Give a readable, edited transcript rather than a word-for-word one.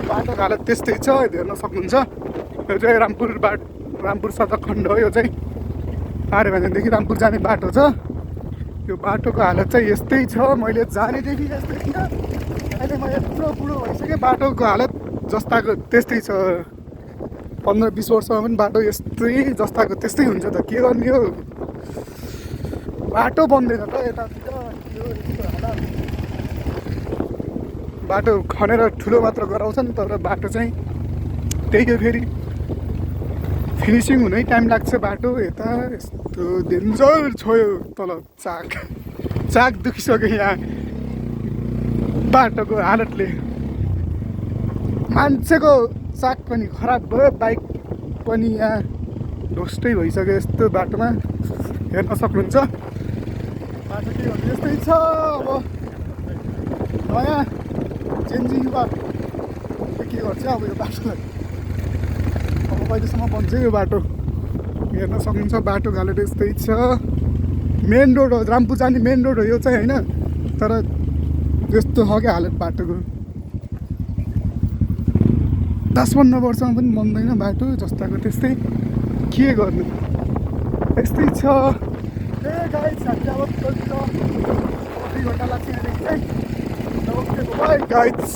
बाटो हालत त्यस्तै छ हेर्न सक्नुहुन्छ। यो चाहिँ रामपुर सडक खण्ड हो। यो चाहिँ आर्य भन्ज्याङदेखि रामपुर जाने बाटो छ। यो बाटोको हालत चाहिँ यस्तै छ। मैले जानेदेखि यस्तै थिएन, अहिले म यत्रो बुढो भइसकेँ बाटोको हालत जस्ताको त्यस्तै छ। 15-20 वर्षमा पनि बाटो यस्तै जस्ताको त्यस्तै हुन्छ त के गर्ने हो। बाटो बन्दैन त यतातिर। बाटो खनेर ठुलो मात्र गराउँछन् तर बाटो चाहिँ त्यही हो। फेरि फिनिसिङ हुनै टाइम लाग्छ बाटो। यता यस्तो डेन्जर छोयो तल चाक दुखिसक्यो यहाँ बाटोको हालतले। मान्छेको चाक पनि खराब भयो, बाइक पनि यहाँ ढोस्टै भइसक्यो यस्तो बाटोमा हेर्न सक्नुहुन्छ। बाटो के भन्नु यस्तै छ। अब नयाँ चेन्जिङ युवा के गर्छ अब यो बाटोलाई, अब कहिलेसम्म बन्छ यो बाटो हेर्न सक्नुहुन्छ। बाटोको हालत यस्तै छ। मेन रोड हो, रामपुर जाने मेन रोड हो यो चाहिँ होइन, तर यस्तो छ क्या हालत बाटोको। 10-15 वर्षमा पनि बन्दैन बाटो जस्ताको त्यस्तै। के गर्नु यस्तै छ। गाइस हामी अब 2 घन्टा लाग्छ यहाँदेखि चाहिँ। गाइस